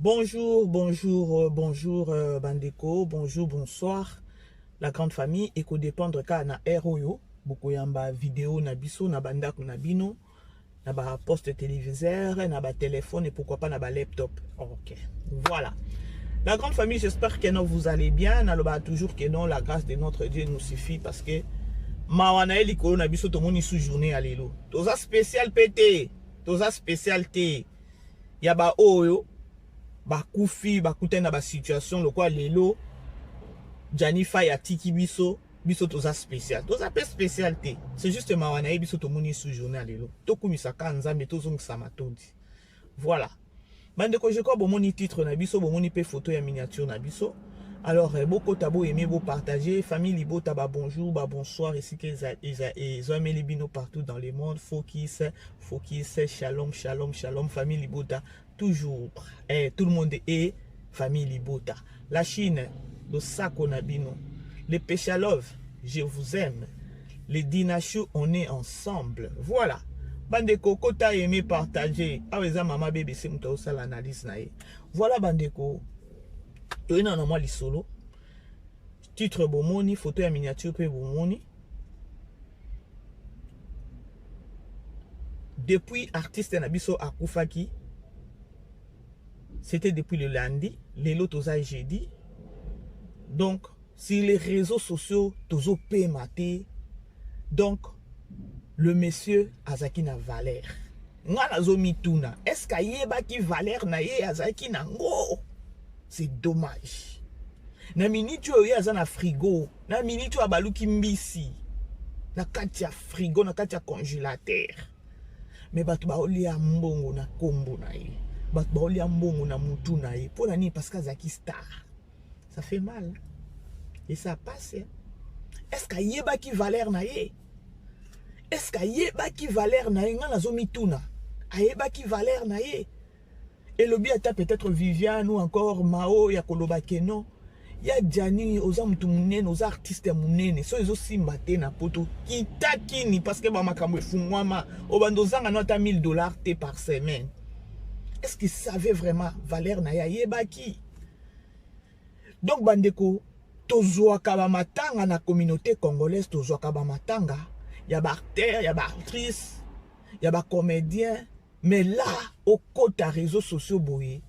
Bonjour, bonjour, bonjour bandeko, bonjour, bonsoir. La grande famille eko dépendre kaka na heure oyo bokoyamba video na biso na bandako na bino, na ba poste téléviseur, na ba téléphone et pourquoi pas na ba laptop. Ok, voilà. La grande famille, j'espère que non, vous allez bien. Naloba toujours que non, la grâce de notre Dieu nous suffit parce que mawa na ye likolo na biso tomoni sous journée ya lelo. Toza spécial PT, toza spécial te. Ya ba oyo bakufi bakutani na ba situation lokola lelo Gianni Faye atiki biso, biso toza spécial. Toza pe spécial te. C'est juste mawa na ye biso tomoni sous journée ya lelo. Tokumisaka Nzambe, tozongisa matondi. Voilà. Bandeko, je crois bomoni titre na biso, bomoni pe photo ya miniature na biso. Alors, bokota bo aimer, bo partager, famille Libota ba bonjour, ba bonsoir, ici que eza eza ezwameli bino partout dans le monde. Focus, focus, shalom, shalom, shalom, famille Libota toujours. Tout le monde est famille Libota. La Chine, le sako na bino. Les Péchalov, je vous aime. Les Dinachou, on est ensemble. Voilà. Bandeko, kota aimer, partager. Awa eza mama BBC muto osala analyse na ye. Voilà bandeko. Toyena na mwa lisolo. Titre bomoni, photo ya miniature pe bomoni. Depuis artiste na biso akufaki, c'était depuis le lundi, lelo toza jeudi. Donc sur les réseaux sociaux tozo pema te. Donc le monsieur azaki na valeur. Nga nazo mituna, est-ce qu'ayebaki valeur na ye azaki nango? C'est dommage. Na minute oyo ye aza na frigo, na minute oyo abaluki mbisi na kati ya frigo, na kati ya congélateur. Mais bato baolia mbongo na kombo na ye, bato baolia mbongo na mutu na ye. Pona nini? Parce que azaki star. Ça fait mal. Et ça passe. Est-ce qu'ayebaki valeur na ye? Est-ce qu'ayebaki valeur na ye? Nga nazo mituna. Ayebaki valeur na ye? Elobi ata peut-être Viviane ou encore Mao ya koloba ke non. Ya Gianni, oza mutu munene, oza artiste ya munene. So ezo simba te na poto. Kita kini parce que ba makambo efungwama. Obando zanga no ata 1000 $ te par semaine. Est-ce qu'il savait vraiment valeur na ye? Ayebaki? Donc bandeko, tozwaka ba matanga na communauté congolaise, tozwaka ba matanga ya ba acteur, ya ba actrice, ya ba comédien, mais là okota réseaux sociaux boye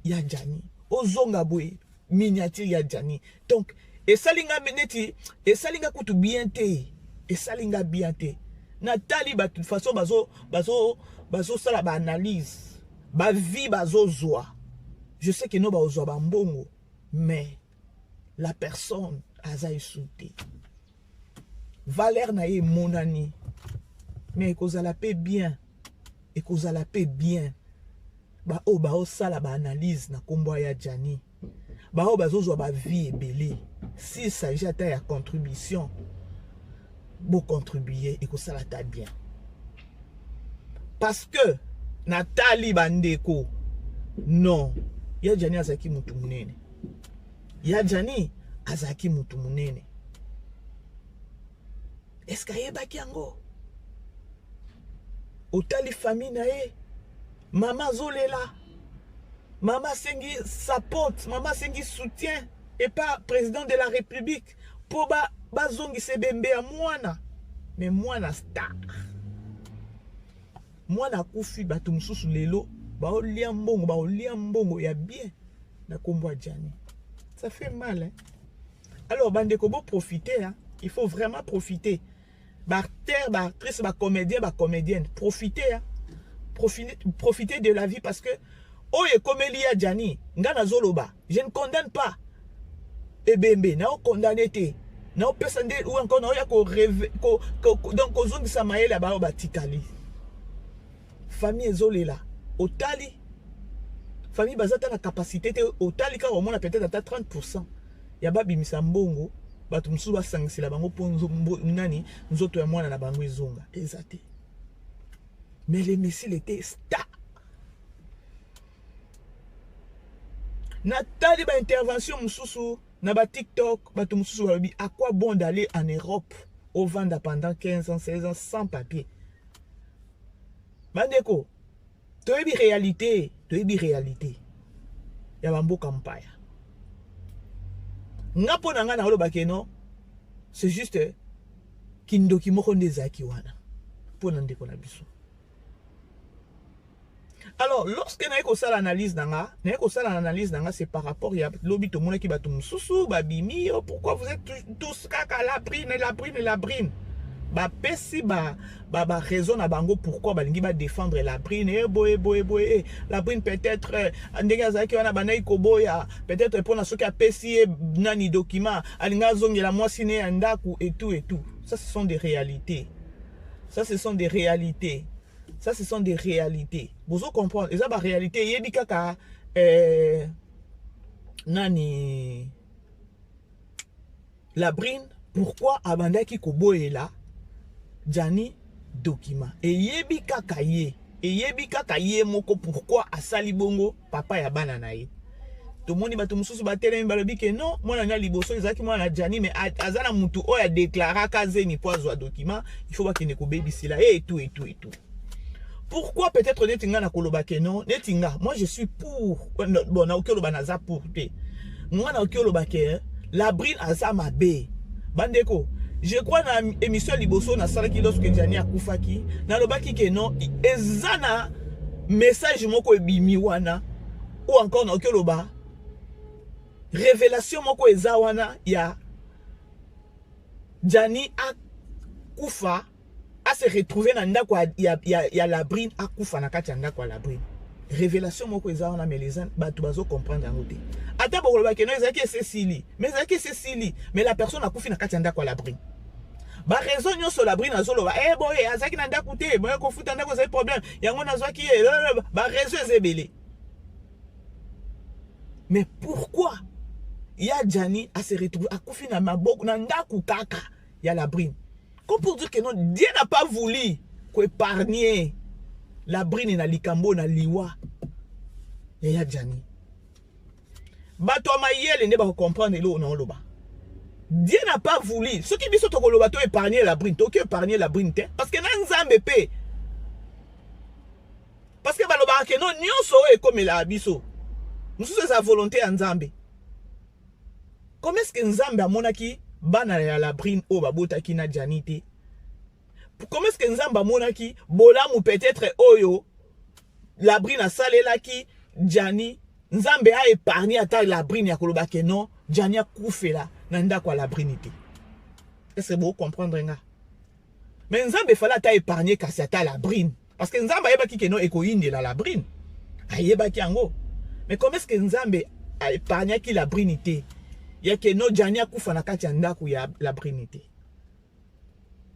ya Gianni, ozonga boye miniature ya Gianni. Donc esalinga neti esalinga kutu bien te, esalinga bien te. Natali ba toute façon bazo bazo bazo sala ba analyse, ba vie bazozwa. Je sais que no bazozwa ba mbongo, mais la personne aza esouté. Valeur na ye monani. Mais ekozala pe bien. Ekozala pe bien. Ba oyo baosala ba analyse na kombo ya Gianni. Ba oyo bazozwa ba vie ebele. S'il s'agit ata ya contribution, bo contribuer ekozala ta bien. Parce que natali bandeko, non, ya Gianni azalaki mutu munene. Ya Gianni azalaki mutu munene. Est-ce qu'ayebaki yango? Otali famille na ye, mama azolela, mama asengi support, mama asengi soutien et pas président de la République po ba bazongisa ebembe ya mwana. Mais mwana star, mwana akufi, bato mosusu lelo baolia mbongo, baolia mbongo ya bien na kombo ya Gianni. Ça fait mal, hein? Alors bandeko, bo profiter, hein? Il faut vraiment profiter. Ba acteur, ba actrice, ba comédien, ba comédienne, profitez, hein? Profitez, profitez de la vie parce que oyo ekomeli ya Gianni, nga nazoloba, je ne condamne pas. Ebembe, na condamné te. Na opesa nde ou encore na oya ko rêver ko, ko, donc kozongisa mayele ba batikali. Famille ezolela, otali famille bazata na capacité te, otali kaka omona peut-être ata 30% ya babimisa mbongo, bato mosusu basangisela bango mpo nani nzoto ya mwana na bango ezonga eza te. Mais le missile était star. Natali ba intervention mosusu na ba TikTok, bato mosusu balobi à quoi bon d'aller en Europe ovanda pendant 15 ans, 16 ans sans papier. Bandeko, toyebi réalité, toyebi réalité. Ya bamboka mpaya. Nga mpo na ngai nakoloba ke non, c'est juste kindoki moko nde ezalaki wana mpo na ndeko na biso. Alors, lorsque naye kosala analyse na nga, naye kosala analyse na nga, c'est par rapport ya lobi tomonaki bato mosusu babimi: oh, pourquoi vous êtes tous kaka la Brine, la Brine, la Brine? Bapesi ba raison na bango pourquoi balingi badéfendre la Brine. E boye boye boye, e la Brine peut-être ndenge azalaki wana, bandaki koboya peut-être mpona soki apesi ye nani document, alingi azongela mwasi ne ya ndako et tout et tout. Ça, ce sont des réalités. Ça, ce sont des réalités. Ça, ce sont des réalités. Bozo comprendre, eza baréalité eyebi kaka nani, la Brine, pourquoi abandaki koboyela Jani document. Eyebi kaka ye, eyebi kaka ye moko pourquoi asali bongo. Papa ya bana na ye, tomoni bato mosusu batelemi, balobi ke non, mwana na liboso ezalaki mwana na Jani, mais aza na mutu oyo adeklaraka zemi mpo azwa document, il faut bakende kobebisela ye et tout et tout et tout. Pourquoi peut-être neti nga na koloba ke non, neti nga, moi je suis pour, bon, nakoki oloba naza pour te. Nga nakoki oloba ke la Brine aza mabe. Bandeko, je crois na émission liboso nasalaki lorsque Jani akufaki, nalobaki ke non, eza na message moko ebimi wana, ou encore nakoki oloba révélation moko eza wana ya Jani akufa, ase retrouve na ndako ya la Brine, akufa na kati ya ndako ya la Brine. Révélation moko eza wana, mais les bato bazocomprendre yango te. Ata bokoloba ke non, ezalaki esesili, mais ezalaki esesili, mais la personne akufi na kati ya ndako ya la Brine. Baraison nyonso la Brine azoloba, e boye azalaki na ndako te, boye kofuta ndako ezali problème, yango nazwaki ye. Baraison eza ebele, mais pourquoi ya Jani ase retrouve akufi na maboko na ndako kaka ya la Brine? Comme pour dire que non, Dieu n'a pas voulu koépargner la Brine na likambo na liwa ya Jani. Bato ya mayele nde bakocomprendre eloko na oloba. Dieu n'a pas voulu. Soki biso tokoloba to épargner la Brine, toki épargner la Brine te, parce que na Nzambe mpe, parce que balobaka ke non, nyonso oyo ekomelaka biso mosusu eza volonté ya Nzambe. Comment est ce que Nzambe amonaki bana ya la Brine oyo babotaki na Jani te? Comment est ce que Nzambe amonaki bolamu peut-être oyo la Brine asalelaki Jani, Nzambe aépargne ata la Brine ya koloba ke non, Jani akufela na ndako ya la Brine te? Est ce que bocomprendre nga? Mais Nzambe efallait ata épargne kasi ata la Brine, parce que Nzambe ayebaki ke non, ekoyindela la Brine, ayebaki yango. Mais comment est ce que Nzambe aépargnaki la Brine te ya ke non, Jani akufa na kati ya ndako ya la Brine te?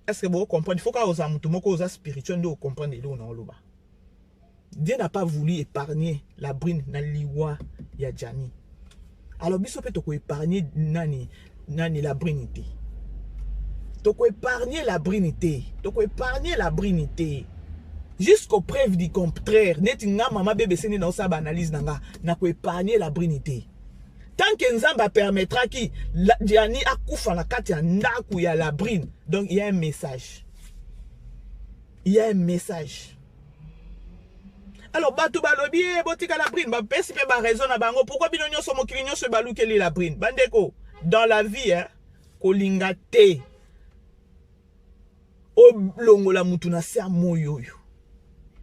Est ce que bocomprendre? Il faut kaka ozala motu moko oza spirituel nde ocomprendre eloko na oloba. Dieu n'a pas voulu épargner la Brine na liwa ya Jani. Alors biso mpe tokoépargne nani nani, la Brine te. Tokoépargne la Brine te, tokoépargne la Brine te jusqu'au preuve du contraire. Neti nga mama BBC nde naosala baanalyse na nga, nakoépargne la Brine te tant que Nzambe apermettraki Jani akufa na kati ya ndako ya la Brine. Donc il y a un message, il y a un message. Alors bato balobi e botika la Brine, bapesi mpe baraison na bango pourquoi bino nyonso, mokili nyonso ebalukeli la Brine. Bandeko, dans la vie, hein, kolinga te olongola mutu na se ya moi oyo.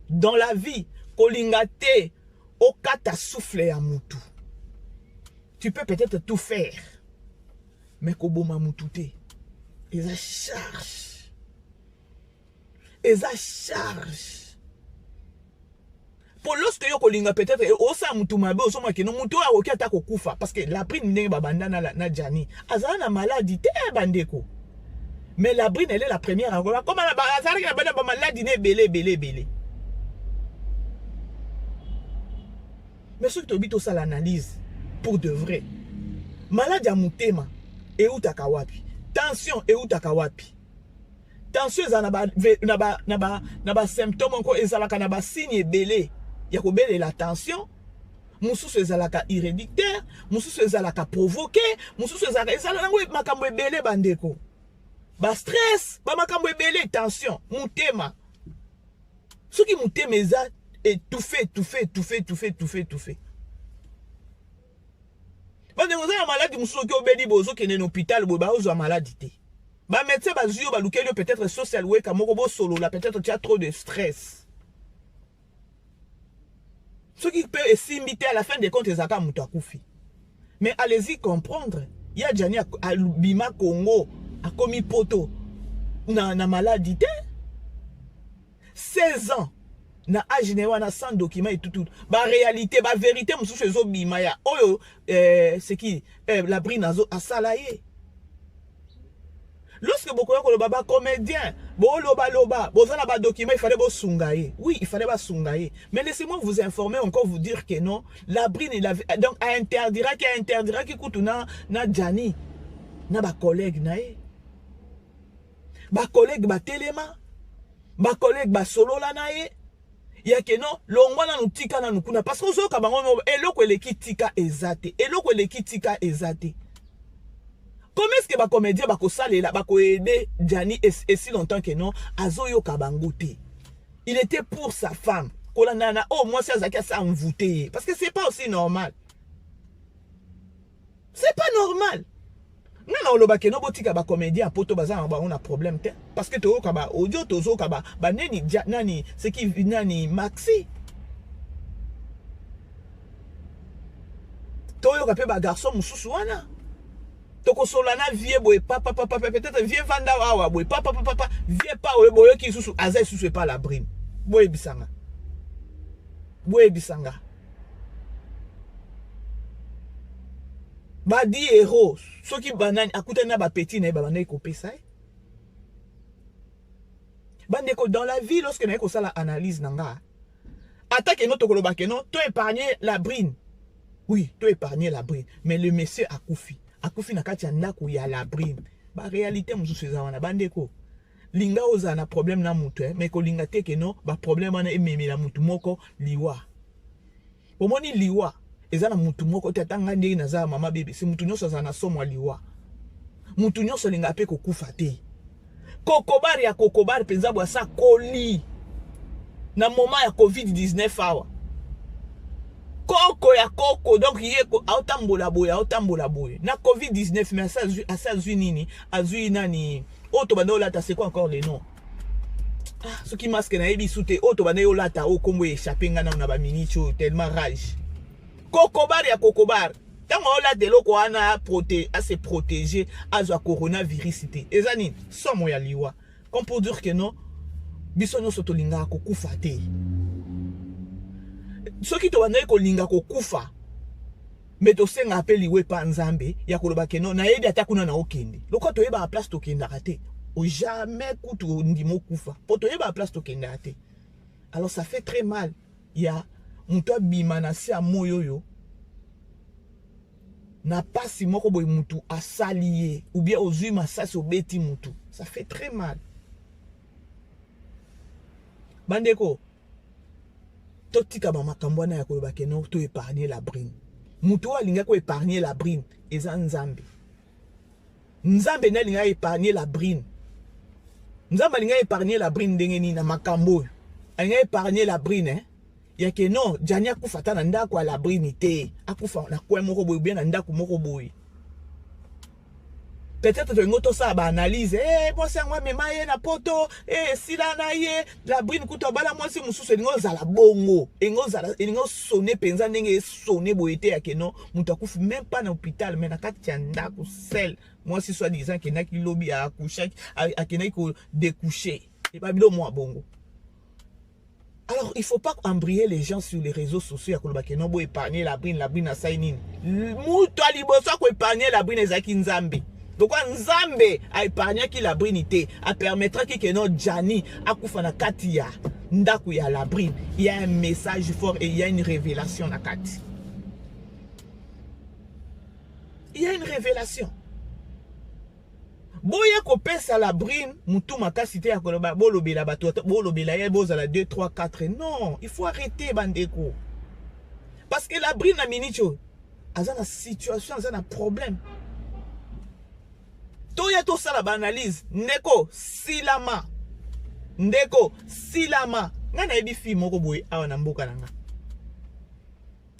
Dans la vie, kolinga te okata souffle ya mutu. Tu peux peut-être tout faire, mais koboma mutu te. Eza charge, eza charge. Po lorsque yo kolinga peut-être osala mutu mabe, ozomona ke non, mutu oyo akoki ata kokufa, parce que la Brine, ndenge babanda na Jani, azala na maladie te, bandeko. Mais la Brine, elle est la première, koma azalaki na bana bamaladi na ebele ebele ebele. Mais soki toyebi, tosala analyse pour de vrai, maladie ya motema eutaka wapi? Tension eutaka wapi? Tension ezala na basymptôme moko, ezalaka na basigne ebele ya kobelela tension. Mosusu ezalaka héréditaire, mosusu ezalaka provoqué, mosusu ezalaka, ezala nango makambo ebele, bandeko, bastress, bamakambo ebele. Tension, motema, soki motema eza étouffé, étouffé, étouffé, étouffé, étouffé, étouffé. Bandeko, oza na maladi mosusu, oki obeli boye, ozokende na hôpital boye, baozwa maladi te. Bamédecin bazwi yo, balukeli yo peut-être social worker moko, bosolola. Peut-être tia trop de stress, soki mpe esimbi te, à la fin des comptes ezalaka moto akufi. Mais allez-y comprendre, ya Jani abima Congo, akomi Poto na maladi te. 16 ans na age na ye wana, sans document etutu. Baréalité, bavérité mosusu ezobima ya oyo seki Labrine asala ye. Lorsque bokoya koloba, bacomédien bolobaloba, boza na badocument, il fallait bosunga ye. Oui, il fallait basunga ye, mais laissez-moi vous informer encore, vous dire que non, Labrine, il avait, donc ainterdiraki kutu na Jani na bacollègue na ye. Bacollègue batelema, bacollègue basolola na ye ya ke non, longwa nanu, tika nanu kuna, parce que ozoyoka bango, eloko eleki tika eza te, eloko eleki tika eza te. Comment est-ce que bacomédien bakosalela, bakoaider Jani esi longtemps que non, azoyoka bango te? Il était pour sa femme, kolanda na oyo mwasi azalaki asa envoûté ye, parce que c'est pas aussi normal, c'est pas normal. Nga na olobaki no, botika bacomédien poto, baza na bango na problème te, parce que toyoka ba audio, tozoyoka baneni, nani seki, nani Maxi, toyoka mpe bagarçon mosusu wana. Tokosolola na vie boye, papapapa, peut-être vie vanda awa boye, papapapa, vie pa oyo boyoki lisusu, aza lisusu epa Labrine. Boyebisanga, boyebisanga, badi héros, soki banani akutani na bapeti na ye, babandaki kopesa ye. Bandeko, dans la vie, lorsque naye kosala analyse na nga, ata keno tokoloba keno to épargner Labrine, oui, to épargner Labrine, mais le monsieur akufi, akufi na kati ya ndako ya Labrine. Baréalité mosusu eza wana. Bandeko, linga ozala na problème na motu, mais kolinga te keno baproblème wana ememela motu moko liwa. Omoni, liwa eza na mutu moko te. Ata ngai ndenge naza mama bebe, se mutu nyonso azala na somo ya liwa, mutu nyonso alingaka mpe kokufa te. Kokobare ya kokobare mpenza boye, asa koli na moment ya COVID-19 awa, koko ya koko, donc ye aotambola boye, aotambola boye na COVID-19, mais asa azwi nini, azwi nani oyo tobanda olata, c'est quoi encore le nom? Ah, soki masque nayebi su te, oyo tobanda olata, oyo nkombo échappe nga nano na baminiti oyo, tellement rage. Kokobare ya kokobare, ntango aolata eloko wana, ase protéger, azwa coronavirus te. Eza nini? Somo ya liwa. Comme pour dire que non, biso nyonso tolingaka kokufa te. Soki tobandaki kolinga kokufa, me tosengaka mpe liwa epa Nzambe ya koloba ke non, nayebi ata kuna na okende. Lokola toyebaka place tokendaka te, jamais kutu ondima okufa, mpo toyebaka place tokendaka te. Alors ça fait très mal ya moto abima na se ya moi oyo na pasi moko boye, mutu asali ye, ou bien ozwi masasi, obeti mutu, ça fait très mal. Bandeko, totika bamakambo wana ya koloba ke non, to épargner Labrine. Mutu oyo alingaki koépargner Labrine eza Nzambe. Nzambe nde alingaki épargner Labrine. Nzambe alingaki épargner Labrine ndenge nini na makambo oyo? Alingaki épargner Labrine, eh? Ya ke non, Jani akufa ata na ndako ya Labrine te, akufa na coin moko boye, bien na ndako moko boye. Peut-être tolingo tosala baanalyse, mwasi yango amema ye na Poto, esila na ye. Labrine kutu abala mwasi mosusu. Elingi ozala bongo, elingi osone mpenza ndenge esone boye te, ya ke non, moto akufi même pas na hôpital, mais na kati ya ndako sel. Mwasi soi disant akendaki lobi, akushaki, akendaki kodécoucher, ebabilo mwa bongo. Alors, il faut pas embrouiller les gens sur les réseaux sociaux ya koloba ke non, bo épargner Labrine. Labrine asali nini? Mutu aliboso akoépargner Labrine ezalaki Nzambe. Lokwa Nzambe aépargnaki Labrine te, apermettraki ke non, Jani akufa na kati ya ndako ya Labrine, il y a un message fort et il y a une révélation na kati. Il y a une révélation. Boya kopesa Labrine mutu makasi te ya koloba, bolobela bato, bolobela ye, bozala 2 3 4. Non, il faut arrêter, bandeko, parce que Labrine na miniti oyo aza na situation, aza na problème. Toya tosala baanalyse. Ndeko silama, ndeko silama. Ngai nayebi fille moko boye awa na mboka na nga,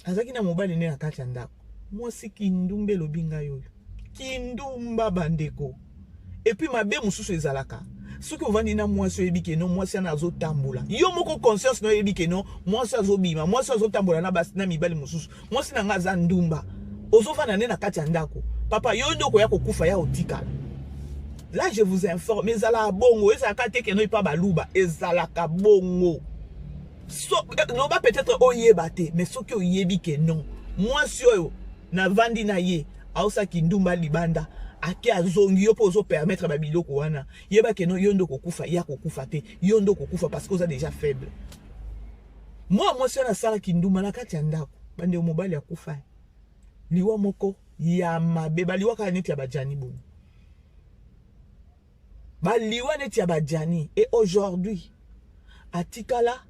azalaki na mobali nde na kati ya ndako. Mwasi kindumba elobi ngai oyo. Kindumba bandeko. Et puis mabe mosusu ezalaka. Soki ovandi na mwasi oyebi ke non mwasi wana azotambola. Yo moko conscience na oyebi ke non mwasi azobima, mwasi azotambola na basi na mibali mosusu. Mwasi na ngai aza ndumba. Ozovanda nde na kati ya ndako. Papa yo nde okoya kokufa ya otikala. Là je vous informe, ezalaka bongo, ezalaka te ke non epa baluba, ezalaka bongo. So, loba peut-être oyeba te, mais soki oyebi ke non mwasi oyo navandi na ye aosala kindumba libanda ake azongi yo mpo ozopermettre babiloko wana, yeba ke non yo nde okokufa, ye akokufa te, yo nde okokufa parce que oza déjà faible. Mwa mwasi wana asala kindumba na kati ya ndako, bandeko, mobali akufa liwa moko ya mabe, baliwa kaka neti ya bajani bongo, baliwa neti ya bajani. Et aujourd'hui atikala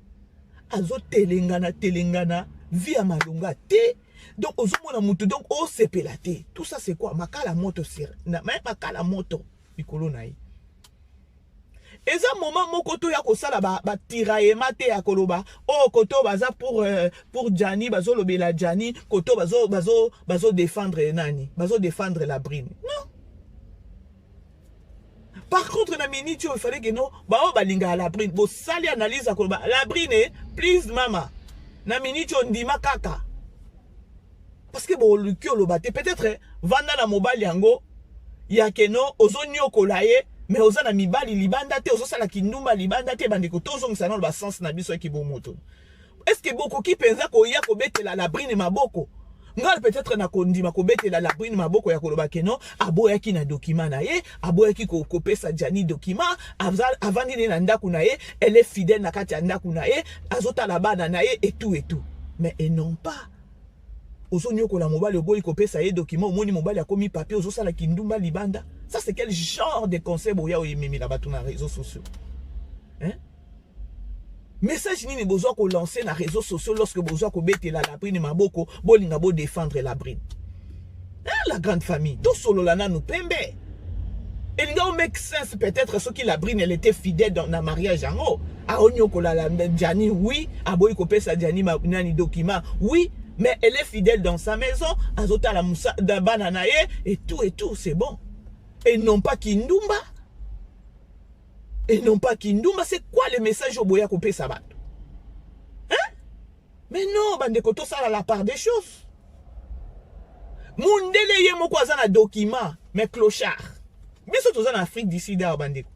azotelengana telengana, vie ya malonga te. Donc ozomona mutu, donc osepela te. Tout ça, c'est quoi? Makala moto na makala moto likolo na ye. Eza moment moko to ya kosala batiraillement ba te, ya koloba oyo oh, koto baza pour Jani, bazolobela Jani, koto bazo, bazo, bazo défendre nani, bazo défendre la brine. Non, par contre na minute oyo il fallait que non bao balingaka la brine bosali analyse ya koloba la brine, please mama, na minute oyo ndima kaka, parce que boluki oloba te. Peut-être vanda na mobali yango ya keno ozoniokola ye, mais oza na mibali libanda te, ozosala kindumba libanda te. Bandeko, tozongisa nano basens na biso ya kibomoto. Est ce que bokoki mpenza koya kobetela la brine maboko? Ngai peut-être nakondima kobetela la brine maboko ya koloba keno aboyaki na document na ye, aboyaki kopesa Jani document, avandi ne na ndako na ye, elle est fidèle na kati ya ndako na ye, azotala bana na ye et tout et tout. Mais et non pas ozonyokola mobali, oboyi kopesa ye document, omoni mobali akomi papier, ozosala kindumba libanda. Ça, c'est quel genre de conseil boya oyememela bato na réseaux sociaux, hein? Message nini bozwa kolancer na réseaux sociaux lorsque bozwa kobetela la brine maboko, bolinga bodéfendre la brine, hein? La grande famille, tosolola nanu pembe. Elinga make sense peut-être soki la brine, elle était fidèle dans na mariage yango, aonyokola la Jani, oui, aboyi kopesa Jani nani document, oui, mais elle est fidèle dans sa maison, azotala bana na ye et tout et tout, c'est bon. Et non pas kindumba, et non pas kindumba. C'est quoi le message oboya kopesa bato, hein? Mais non, bandeko, tosala la part des choses. Mundele ye moko aza na document, mais clochard. Biso toza na Afrique du Sud awa, bandeko.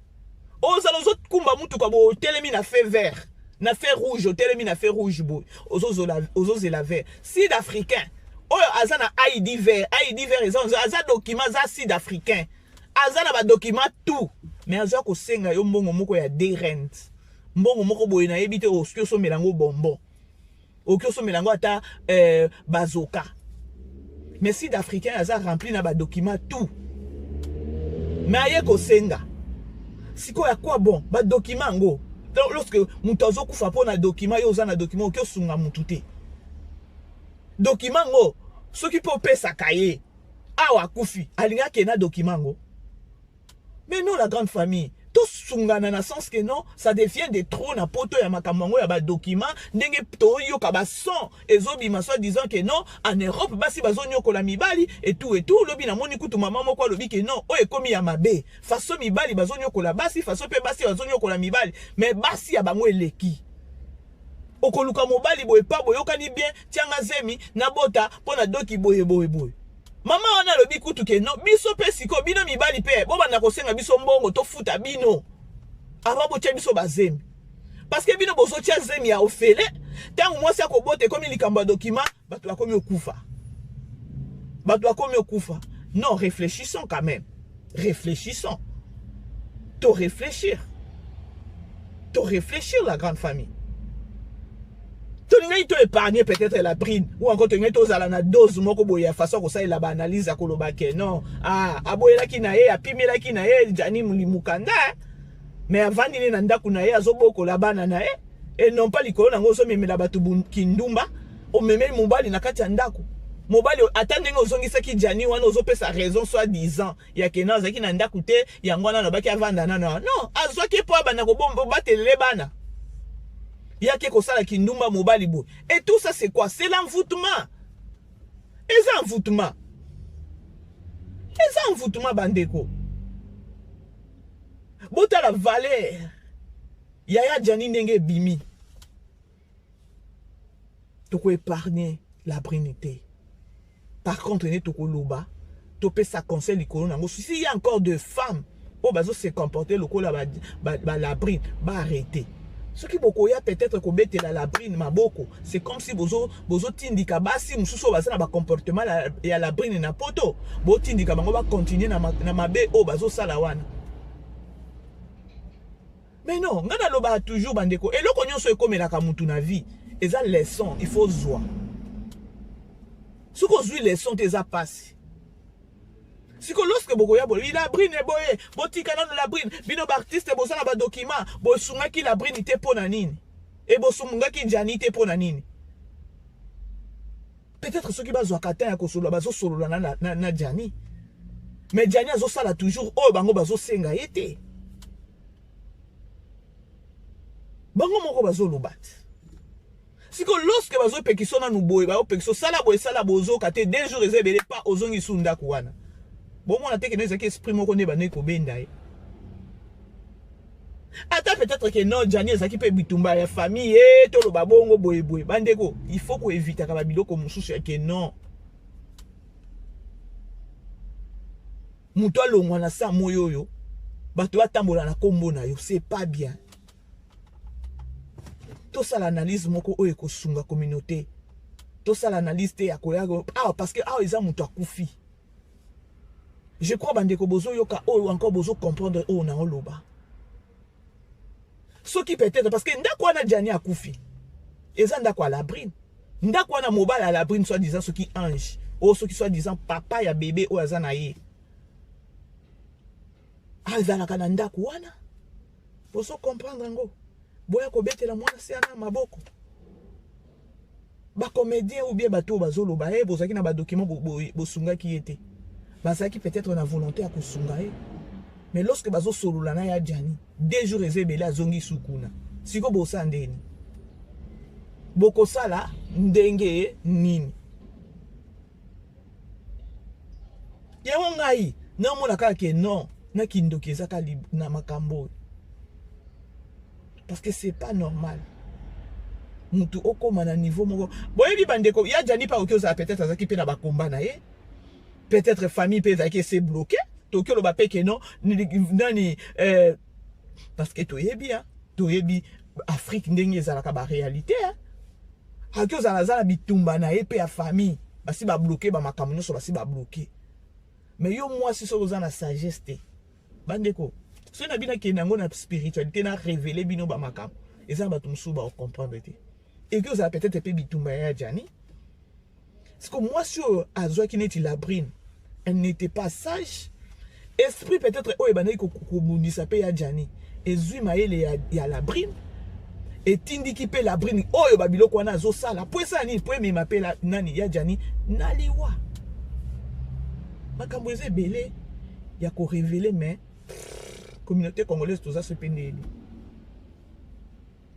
Ozala ozokumba mutuka boye, otelemi na feu vert, na feu rouge, otelemi na feu rouge boye, ozozela vert. Sud africain oyo aza na ID vert, ID vert eza aza document, aza sud africain, aza na badocument tout, mais aza kosenga yo mbongo moko ya 2 rand, mbongo moko boye nayebi te. Osoki osomela yango bonbon, okoki osomela yango ata bazoka. Mais sud africain aza rempli na badocument tout, mais aye kosenga. Sikoyo ya quoi bon badocument yango lorsque moto azokufa mpo na document? Yo oza na document, okoki osunga motu te. Document yango soki mpe opesaka ye awa akufi, alingi akende na document yango? Mais non, la grande famille, tosungana na sens que non, ça devient de trop na poto ya makambo yango ya badocument. Ndenge toyoka bason ezobima, soit disant que non, en Europe basi bazonyokola mibali et tout et tout. Lobi namoni kutu mama moko alobi ke non, oyo ekomi ya mabe, façon mibali bazonyokola basi, façon mpe basi bazonyokola mibali, mais basi ya bango eleki. Okoluka mobali boye pa boyokani bien, tianga zemi nabota mpo na doki boye boye boye. Mama wana alobi kutu ke non, biso mpe sikoyo, bino mibali mpe bobanda kosenga biso mbongo tofuta bino avant botia biso bazemi, parce que bino bozotia zemi ya ofele. Ntango mwasi akobota, ekomi likambo ya document, bato bakomi okufa, bato bakomi okufa. Non, réfléchissons quand même, réfléchissons, to réfléchir, to réfléchir, la grande famille. Tolingaki to épargner peut-être la brine ou encore tolingaki tozala na dose moko boye ya façon kosalela baanalyse ya koloba ke non, ah, aboyelaki na ye, apimelaki na ye Jani mukanda, mais avandi ne na ndako na ye, azobokola bana na ye. Et non pas likolo nango ozomemela bato kindumba, omemeli mobali na kati ya ndako. Mobali ata ndenge ozongisaki Jani wana, ozopesa raison soit disant ya kena azalaki na ndako te, yango wana alobaki avanda nano. Non, azwaki mpo abanda kobatelele bana, yake kosala kindumba mobali boye. Et tout ça, c'est quoi? C'est l'envoûtement. Eza Envoûtement, eza envoûtement. Bandeko, botala valeur yaya Jani ndenge ebimi. Tokoépargne Labrine te. Par contre, nde tokoloba, topesa conseil likolo nango. Si y a encore de femmes oyo bazo se comporter lokola balabrine, ba baarrêter. Soki bokoya peut-être kobetela Labrine maboko, c'est comme si bozotindika bozo basi mosusu oyo baza na bacomportement ya Labrine na Poto, botindika bango bacontinue na mabe oyo bazosala wana. Mais non, ngai nalobaka toujours, bandeko, eloko nyonso ekomelaka mutu na vie eza leçon, il faut zwa. Soki ozwi leçon te, eza pasi. Siko lorsque bokoya boye Labrine boye, botika nano Labrine. Bino baartiste boza na badocument, bosungaki Labrine te mpo na nini? E bosungaki Jani te mpo na nini? Peut-être soki bazwaka temps ya kosolola, bazosolola na Jani. Mais Jani azosala toujours oyo bango bazosenga ye te. Bango moko bazoloba te. Siko lorsque bazopekisa nanu boye, bazopekisa osala boye, sala bozoka te, 2 jours eza ebele, pa ozongi su ndako wana. Bomona te kende ezalaki esprit moko nde bandeki kobenda ye. Ata peut-être que non, Jani ezalaki mpe bitumba ya famille ye, toloba bongo boyeboye. Bandeko, il faut koevitaka babiloko mosusu ya ke non, moto alongwa na sa moi oyo, bato batambola na nkombo na yo, c'est pas bien. Tosala analyse moko oyo ekosunga communauté. Tosala analyse te ya koya awa, parce que awa eza moto akufi. Je crois, bandeko, bozoyoka oyo encore, bozocomprendre oyo na oloba. Soki peut-être parce que ndako wana Jani akufi eza ndako ya Labrine, ndako wana mobali ya Labrine, soi disant soki ange oyo, soki soi disant papa ya bebe oyo aza na ye, azalaka na ndako wana. Bozo comprendre yango? Boya kobetela mwana se ana maboko, bacomédien ou bien bato oyo bazoloba ye, bozalaki na badocument, bosungaki ye te. Bazalaki peut-être na volonté ya kosunga ye, mais lorsque bazosolola na ya Jani, 2 jours eza ebele, azongi su kuna. Sikoyo bosala ndeni? Bokosala ndenge nini? Yango ngai naomona kaka ke non, na kindoki eza kaka na makambo oyo, parce que c'est pas normal mutu okóma na niveau moko. Boyebi, bandeko, ya Jani mpe akoki ozala peut-être azalaki mpe na bakomba na ye, peut-être famille mpe ezalaki ese bloqué. Tokoki oloba mpe ke non, nani, parce que toyebi, toyebi Afrique ndenge ezalaka, baréalité. Akoki ozala aza na bitumba na ye mpe ya famille, basi babloqué bamakambo nyonso, basi babloqué. Mais yo mwasi, soki oza na sagesse te, bandeko, soki na bino akende yango na spiritualité, na révélé bino bamakambo, eza na bato mosusu bakocomprendre te. Ekoki ozala peut-être mpe bitumba ya Jani. Siko mwasi oyo azwaki neti Labrine, elle n'était pas sage. Esprit peut-être oyo ebandaki kobundisa mpe ya Jani ezwi mayele ya Labrine, etindiki mpe Labrine oyo babiloko wana azosala po esala nini? Po emema mpe nani, ya Jani na liwa. Makambo eza ebele ya korévéler, mais communauté congolaise toza so mpe ndeni.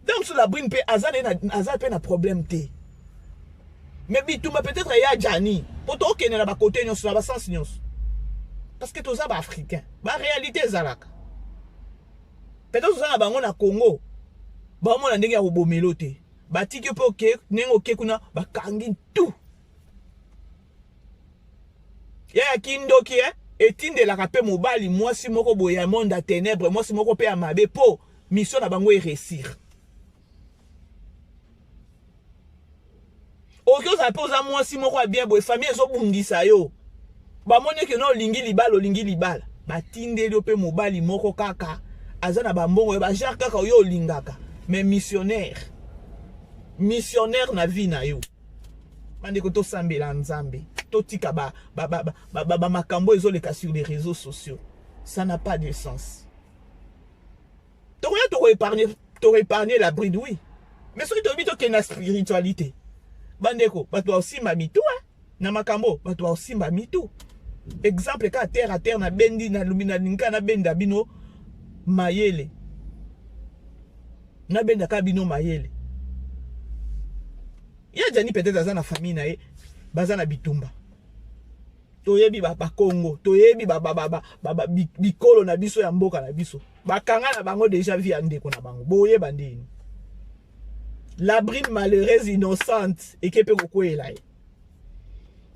Donc so Labrine mpe aza aza mpe na problème te, mais bitumba peut-être ya Jani, mpo tokende na bakote nyonso, na basens nyonso, parce que toza baafricain, baréalité ezalaka. Peut-être toza na bango na Congo, baomona ndenge ya kobomelo te, batiki mpe oke ndenge oke kuna, bakangi tout ya kindoki. Etindelaka mpe mobali mwasi moko boye ya monde ya ténèbre, mwasi moko mpe ya mabe, mpo mission na bango eréussir. Okoki ozala mpe oza mwasi moko ya bien boye, famille ezobundisa yo, bamoni eke no olingi libala, olingi libala, batindeli yo mpe mobali moko kaka aza na bambongo ya bagenre kaka oyo olingaka, mais missionnaire, missionnaire na vie na yo. Bandeko, tosambela Nzambe, totika bamakambo ba, ba, ba, ba, ezoleka sur les réseaux sociaux, ça n'a pas de sens. Tokoya tokoépargne, tokoépargne Labrine, oui, mais soki toyebi tokende na spiritualité, bandeko, bato baosimba mitu na makambo, bato baosimba mitu. Exemple kaka terre à terre, nabendi, nalobi, nalingi kaka nabenda bino mayele, nabenda kaka bino mayele. Ya Jani peut-être aza na famille na ye, baza na bitumba. Toyebi bakongo, toyebi bikolo na biso ya mboka na biso, bakanga na bango déjà vie ya ndeko na bango. Boyeba ndeni Labrine malheureuse innocente eke mpe kokweyela ye.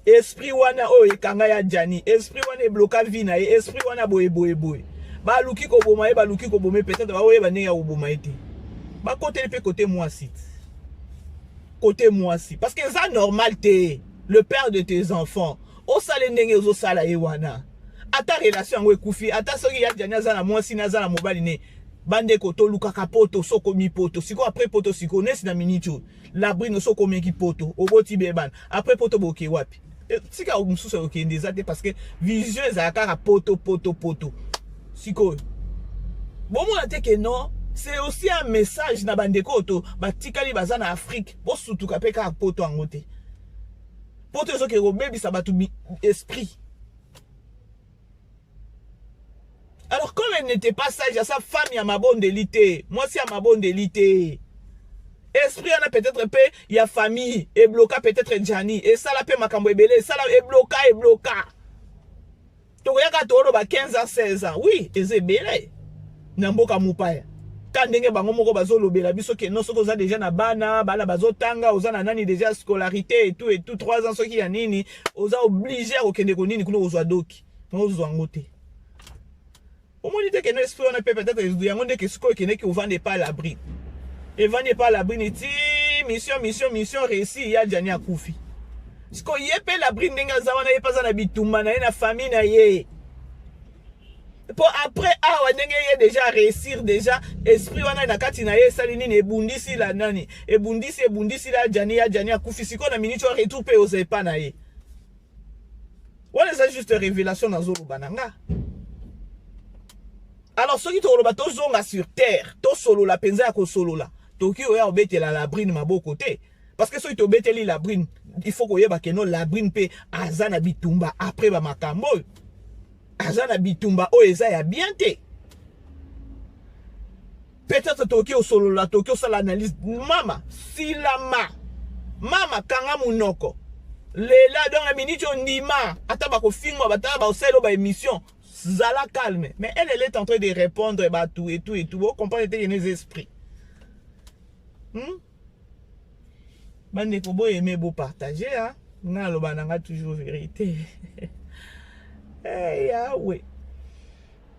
Esprit wana oyo ekanga ya Jani, esprit wana ebloka vie na ye, esprit wana boye boye boye, baluki koboma ye, baluki koboma ye, peut-être baoyeba ndenge ya koboma ye te. Bakoteli mpe kote mwasi, kote mwasi, parce que eza normal te. Le père de tes enfants, osala ndenge ozosala ye wana. Ata relation yango ekufi, ata soki ya Jani aza na mwasi ne, aza na mobali ne, bandeko, tolukaka poto. Sokomi poto sikoyo, après poto sikoyo, nesi na miniti oyo, Labrine, so okomeki poto, oboti bebana, après poto boke wapi? Tika mosusu okende eza te, parce que vision ezala kaka poto, poto, poto. Sikoyo bomona te ke non, c'est aussi un message na bandeko oyo to batikali baza na Afrique. Bosutuka mpe kaka poto yango te. Poto ezokende kobebisa bato esprit. Alors, comme elle n'était pas sage, asa femme ya mabondeli te, mwasi ya mabondeli te, esprit wana peut-être mpe ya famille ebloka peut-être Jani, esala mpe makambo ebele, esala ebloka, ebloka. Tokoyaka toloba 15 ans, 16 ans, oui, eza ebele na mboka mopaya. Ka ndenge bango moko bazolobela biso ke non, soki oza déjà na bana, bana bazotanga, oza na nani déjà, scolarité et tout et tout, 3 ans, soki ya nini, oza obligé ya kokende konini kuna kozwa doki. Ozwa yango te. Omoni te keno esprit wana mpe peut-être yango ndeke sikoyo ekendeki ovanda epa Labrine, evandi epa Labrine ti mission, mission, mission réussi, ya Jani akufi. Sikoyo ye mpe Labrine, ndenge aza wana, ye mpe aza na bitumba na ye na famille na ye, mpo après awa ndenge ye déjà réussir, déjà esprit wana na kati na ye esali nini? Ebundisi la nani, ebundisi, ebundisi la Jani, ya Jani akufi. Sikoyo na miniti oyo, retour mpe oza epa na ye wana. Eza juste révélation nazoloba na nga. Alors, soki tokoloba, tozonga sur terre, tosolola mpenza ya kosolola, tokoki oya kobetela Labrine maboko te, parce que soki tobeteli Labrine, il faut koyeba ke non, Labrine mpe aza na bitumba. Après bamakambo oyo, aza na bitumba oyo eza ya bien te. Peut-être tokoki osolola, tokoki osala analyse. Mama silama, mama kanga monoko lela. Donc na miniti oyo, ndima ata bakofingwa, batala baosala baémission, zala calme. Mais elle, elle est en train de répondre bato et tout et tout. Bocomprendre te yene esprits, Bandeko, boyeme, bopartage. Hein? Nga aloba na nga toujours vérité. Hey, yawe,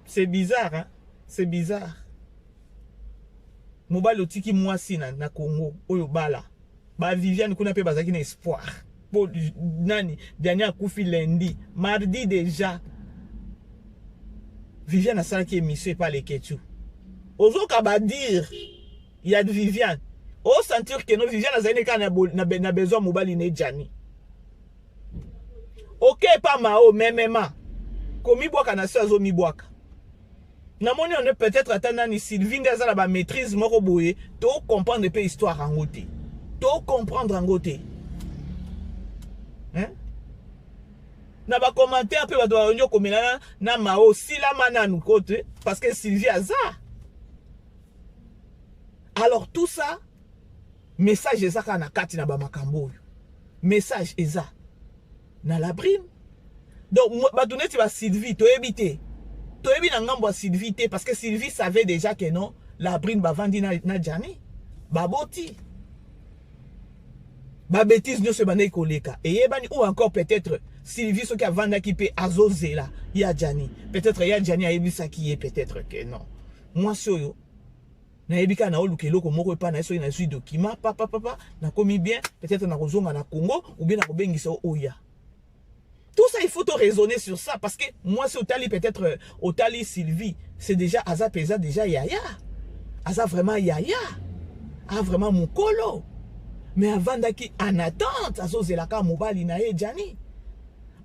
c'est bizarre, hein? C'est bizarre. Mobali otiki mwasi na Congo oyo, bala baviviane kuna mpe bazalaki na espoir po nani, Dani akufi lundi, mardi déjà Viviane asalaki émission epa Leketu. Ozoka badire ya Viviane, osentir ke no, Viviane azali kaka na besoin mobali ne Jani. Oke epa mao memema komibwaka na se, azomibwaka. Namoni one peut-être ata nani, Sylvie nde aza na bamaîtrise moko boye. Tocomprendre mpe histoire yango te, tocomprendre yango te, hein? Na bacommentaire mpe bato bayondi okomela na mao silama nanu kote, parce que Sylvie aza. Alors tout ça, message eza kaka na kati na bamakambo oyo. Message eza na Labrine. Donc bato neti baSylvie, toyebi te, toyebi na ngambo ya Sylvie te, parce que Sylvie savait déjà que non, Labrine bavandi na Jani, baboti, babêtises nyonso ebandaki koleka eyebani. Ou encore peut-être Sylvie, soki avandaki mpe azozela ya Jani, peut-être ya Jani ayebisaki ye peut-être que non, mwasi oyo nayebi kaka naoluka eloko moko epai na ye, soki nazwi document papapapa, nakomi bien, peut-être nakozonga na Congo ou bien nakobengisa oya. Tout ça, il faut te raisonner sur ça, parce que moi, si otali, peut-être otali Sylvie, c'est déjà aza peza déjà yaya, aza vraiment yaya, a vraiment mokolo, mais avandaki en attente, azozelaka mobali na ye Jani.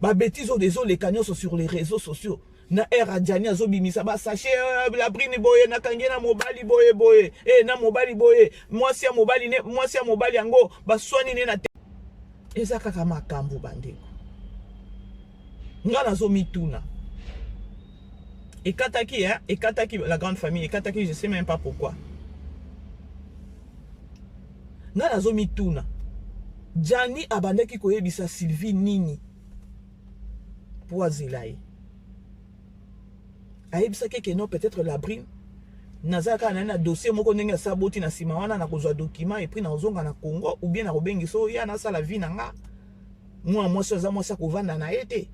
Babêtises oyo ezoleka nyonso sur les réseaux sociaux na ere Adjani azobimisa basachet, Labrine boye, nakangi na mobali boye boye, e na mobali boye, mwasi ya mobali ne, mwasi ya mobali yango baswani ne na te. Eza kaka makambo. Bandeko, nga nazomituna. Ekataki, hein? Ekataki la grande famille, ekataki, je sais même pas pourquoi. Nga nazomituna, Jani abandaki koyebisa Sylvie nini? mpo azela ye. Ayebisaki ke non, peut-être Labrine naza kaka naye na dossier moko ndenge asa boti na nsima wana, nakozwa document et puis nakozonga na Congo ou bien nakobengisa oyo ya nasala vie na nga. Mwana mwasi aza mwasi akovanda na ye te.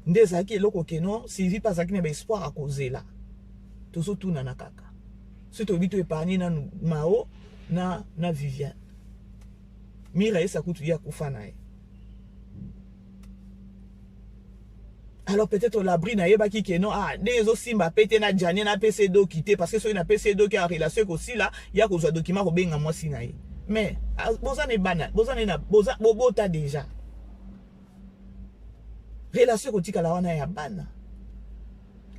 Nde ezalaki eloko ke non, Sylvie mpe azalaki na baespoir akozela. Tozotunana kaka soki toyebi to épargne nanu Mao na Viviane. Mira esa kutu ye akufa na ye. Alors peut-être Labrine ayebaki ke non, ah, ndenge ezosimba pe te na Janie, napesa edoki te, parce que soki napesa edoki ya relation ekosila, ya kozwa document kobenga mwasi na ye. Mais boza na bana, boza na boza bobota déjà, relation ekotikala wana ya bana.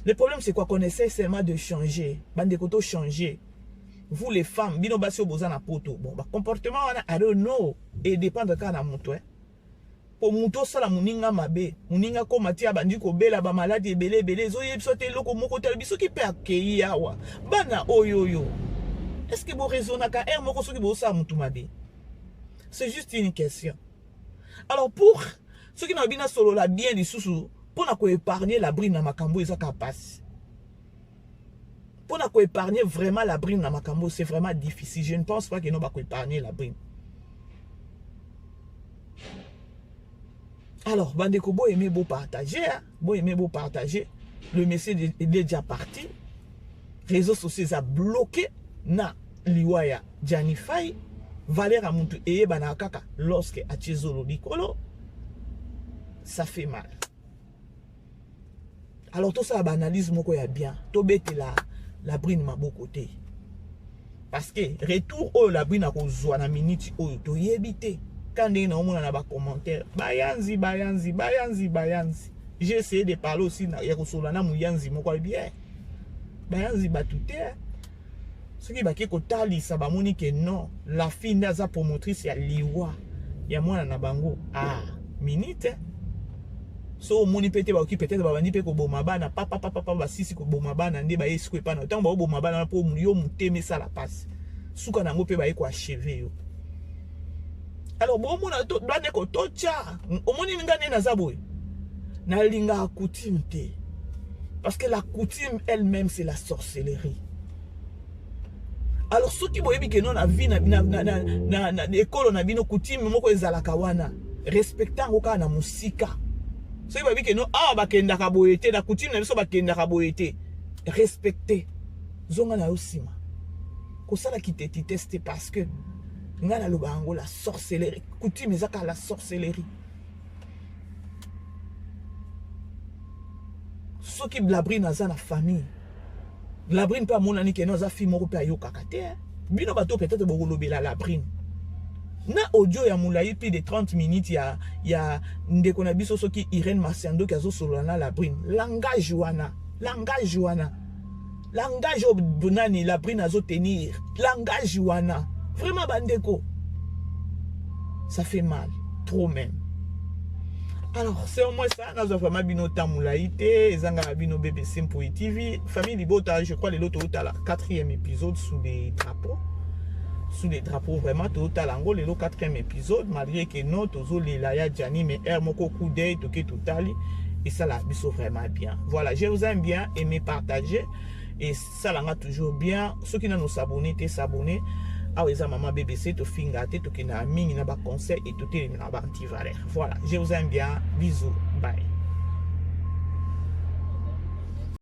Le problème, c'est quoi? Qu'on essaie seulement de changer. Bandeko, to changer. Vous les femmes, bino basi oyo boza na poto, bon, bacomportement wana, I don't know, edépendre kaka na moto, eh? Po moto osala moninga mabe, moninga koma ti abandi kobela bamaladi ebele ebele, ezoyebi biso te eloko moko te. Alobi soki mpe akei awa, bana oyo oyo, est ce que boraisonnaka heure moko soki bosala motu mabe? C'est juste une question. Alors pour soki nalobi nasolola bien lisusu mpona koépargner Labrine na makambo, eza kaka pasi. Mpona koépargner vraiment Labrine na makambo, c'est vraiment difficile. Je ne pense pas que no bakoépargner Labrine. Alors bandeko, boaimer, bopartager, boaimer, bopartager. Le monsieur est déjà parti. Réseaux sociaux eza bloqué na liwa ya Gianni Fai. Valeur ya mutu eyebanaka kaka lorsque atie zolo likolo. Ça fait mal. Alors tosala baanalyse moko ya bien, tobetela Labrine maboko te, parce que retour oyo Labrine akozwa na miniti oyo, toyebi te. Ka ndenge naomona na bacommentaire, bayanzi, bayanzi, bayanzi, bayanzi. J'ai essayé de parler aussi ya kosolola na moyanzi moko, alobi eh, bayanzi bato te. Soki bake kotalisa, bamoni ke non, la fille nde aza promotrice ya liwa ya mwana na bango. Ah, minute so omoni mpe te, bakoki peut-être babandi mpe koboma bana papapapapa, basisi koboma bana nde baye siko epa na ntango baoboma bana mpo yo motema esala mpasi, suka na yango mpe baye koachever yo. Alors bomona bandeko, totya omoni nga nde naza boye, nalingaka coutume te, parce que la coutume elle-même, c'est la sorcellerie. Alors soki boyebi ke no na vie na ekolo na bino, coutume moko ezalaka wana, respecte yango kaka na mosika. Soki bayebi ke no awa bakendaka boye te, na coutume na biso bakendaka boye te, respecte, zonga na yo nsima. Kosala kitetitese te, parce que ngai naloba yango, la sorcellerie, coutume eza kaka la sorcellerie. Soki Labrine aza na famille, Labrine mpe amonani keno aza fille moko mpe ayokaka te. Bino bato peut-être bokolobela Labrine na audio ya molai, plus de 30 minutes ya ndeko na biso soki Irene Masiandoki azosolola na Labrine. Langage wana, langage wana, langage oyo nani Labrine azotenir, langage wana, vraiment bandeko, ça fait mal, trop même. Alors c'est au moins ça. Nazwa vraiment bino temps molai te. Ezangaka bino BBC Mpoi TV, famille libota. Je crois lelo tootala quatrième épisode, sous des drapeaux, sous les drapeaux. Vraiment tootala yango lelo, quatrième épisode. Malgré que non, tozolela ya Gianni, mais heure moko coup d'œil toke totali, esala biso vraiment bien. Voilà, je vous aime bien. Aimez, partager, esalanga toujours bien. Soki nano s'abonner te, s'abonner. Awa eza mama BBC, tofinga te, tokendaka mingi na baconseil et totelemi na baantivaleur. Voilà, je vous aime bien, bisous, bye.